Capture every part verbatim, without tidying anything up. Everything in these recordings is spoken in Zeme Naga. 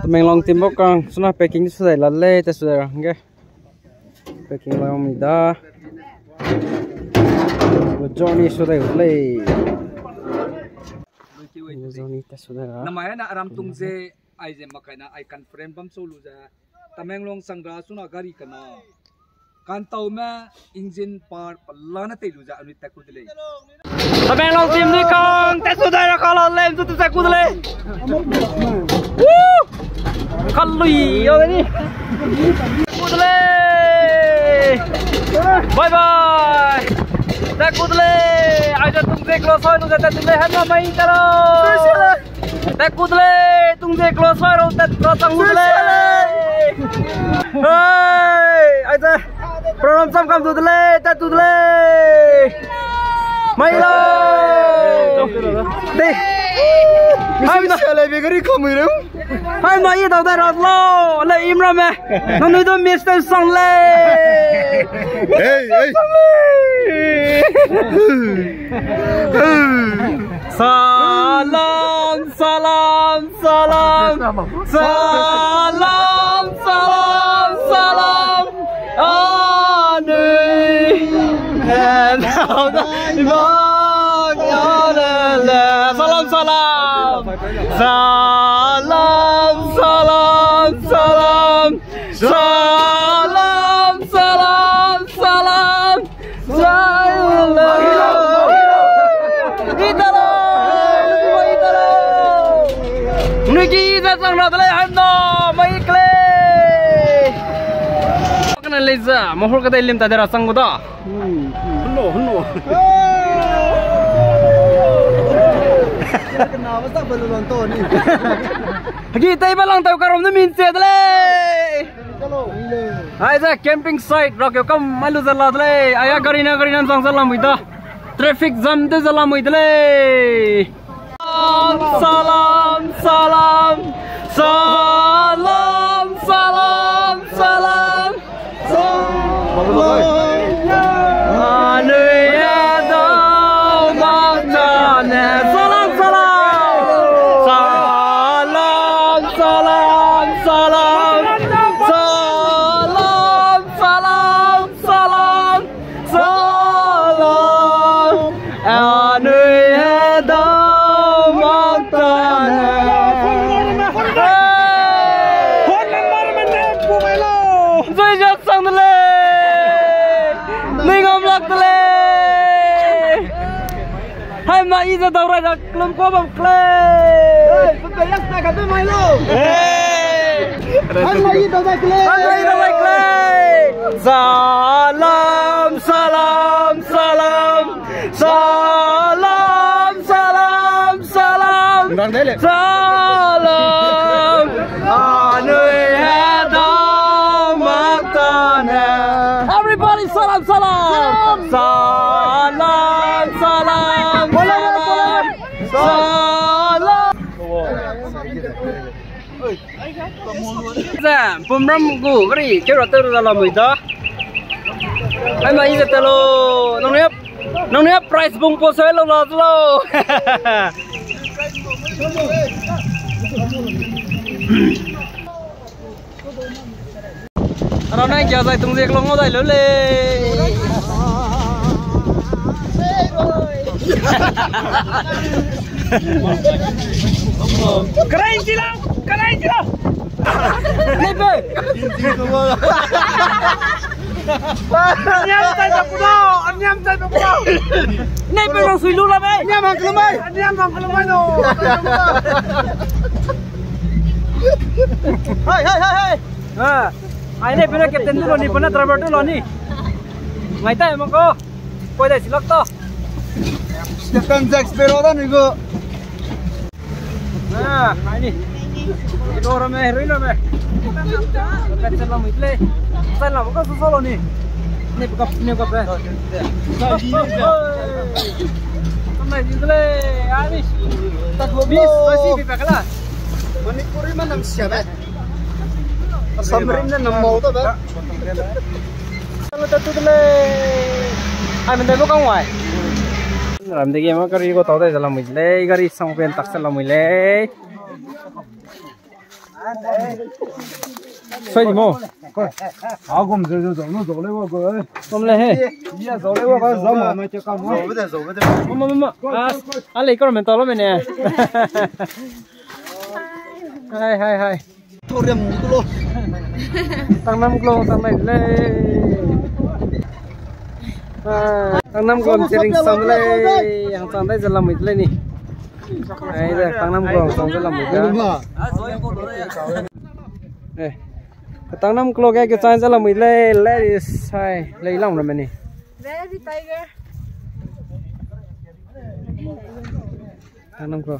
Tamenglong team bau kang, suna packing su dai la lei, te su dai ra hangge. Packing la mi da. Journey su dai lei. Journey te su dai ra. Namai na aram tung ze, ai ze makai na, ai conference bam so lu ze. Tamenglong sangra suna gari kana. Kantau me engine part pelane tei lu ze anui tat ku de lei. Tamenglong team ni kang, tat su dai ra kala lem, su tat ku de lei. Woo! Kalui, yo ni. Tat ku de lei. Bye bye. Tat ku de lei. Ai da tung ze close lu ze tat ku de lei, hana mai ta lo. Tat ku de lei, tung ze close fire tat ra sang de lei. Hey, aize program sam kam du de lei, tat du de lei. Mai lo. Dei. Hai ma. Sia le be gari kam re. Hai ma i dau da ra lo. Le imra me. Nanu do mister sang lei. Hey, hey. Salam, salam, salam. Salam, salam, salam. Anui. Salam, salam. Salam, salam, salam. Salam, salam, salam. Salam. Italo. Italo. Nui ki za sang na de lei, hai na, mai kle. Kana lei za, mahur ka dai lim ta de ra sang gu da. Hello, hello. Kana ba sa ba lo lan to ni. Hagi tai ba lang tau karom ne min che de lei. Ai za camping site, rakeu kam mai lu ze la de lei. Ai a gari na, gari na zang ze lamui da. Traffic jam de ze lamui de lei. Salam, salam, salam, salam, salam. Anui a dau mak ta ne. Salam, salam. Salam, salam, salam. Salam, salam, salam. Salam. Anui a dau mak ta ne. Hey! Phone number me ne pu mai lo. Zoi zat sang de lei. Nui ngam lak de lei. Hai ma i ze dau rai rak lum ko bam klei. Hey, pe pe yak ta ka pe mai lo. Hey. Hai ma i dau rai klei. Hai ma i dau rai klei. Salam, salam, salam. Salam, salam, salam. Salam. Anui a dau mak ta ne. Everybody, salam, salam. Salam, salam, salam. Salam. Ze, pumram gu gari keu ra tew ra lamui da. Ai ma i ze te lo. Nang ne, nang ne prize bung po se lo la lo. Ara nai kia zai tung ze klong dai lo le. Karain ti la, karain ti la. Nei pe. Aniam tai ta kuda, aniam tai ta kuda. Nei pe nang sui lu la be. Aniam mang kelu mai. Aniam mang kelu mai no. Hai, hai, hai, hai. Ah, ai nei pe na captain tu lo ni, pe na driver tu lo ni. Ngai tai mang ko. Koi dai silak ta. Captain Jack Sparrow da ni go. Ah, ai ni. Ro ra me, ro ra me. Ka chala mui tle. Chala mo ka so so lo ni. Ne ka, ne ka pe. Ka mai di tle. Ai ni. Ta ko bis, ba si bi pa kala. Manipuri ma nam sia be. Assam rim ne nam mau ta be. Ai, mende lu kang wai. Ram de ge ma gari ko tau dai za lamui lei, gari sang pen tak sa lamui lei. Sai di mo. Agum ze ze zau nu zau le wa go. Tom le he. Ia zau le wa ga zau ma na ke kam wa. Mama, mama. As, a lei kor men ta lo me ne. Hai, hai, hai. Thoriam kulo. Tangnam kulo, tangnam le. Ah, tangnam kulo, chering sang le. Yang sang dai ze lamui le ni. Ai, ze, tangnam kulo, sang ze lamui da. Eh. Tangnam kulo ge, ke sang ze lamui le, le is, hai, le lam ra me ni. Very tiger. Tangnam kulo.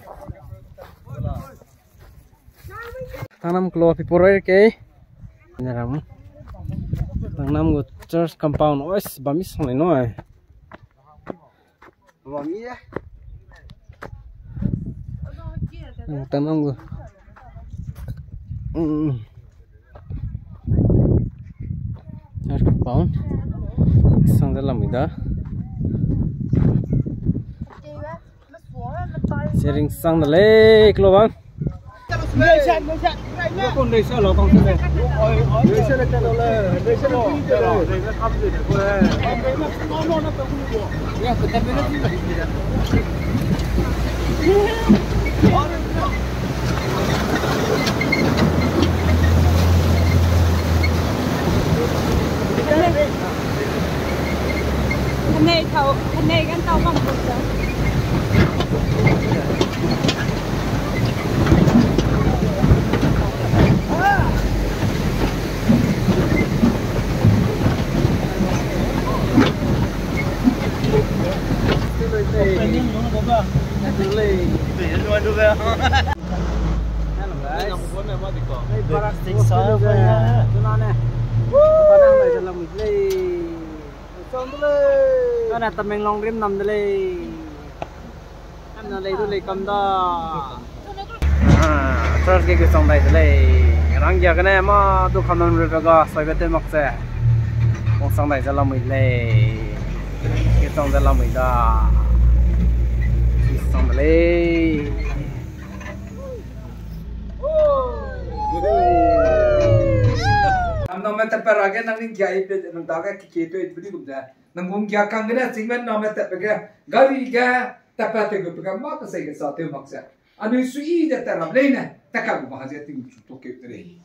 Tangnam kulo, people roi ke. Tangnam gu church compound, ois, bami sang le no ai. Tangnam gu. Mm. Church compound. Sang ze lamui da. Chering sang de lei, kulo bang. Kanei tau, kanei gan tau bam ko. Ana Tamenglong rim nam de lei. Ana lei du lei kam da. Ah, church ge kesang dai de lei. Ranggia gene ma du kanam rebe ga soibe tew mak ze. Kesang dai ze lamui lei. Kesang ze lamui da. Kesang de lei. Nang name tatpat ra ge nang ning kia i pe nang dage keke teu i pe di gum ze. Nang gung kia kang gene chingmen name tatpat ge, gari ge, tatpat teu gu pe ge, ma pe sei ge sa teu mak ze. Anui sui de tat rap leine, tat ka gu ba ha ze ting chu to keu de lei.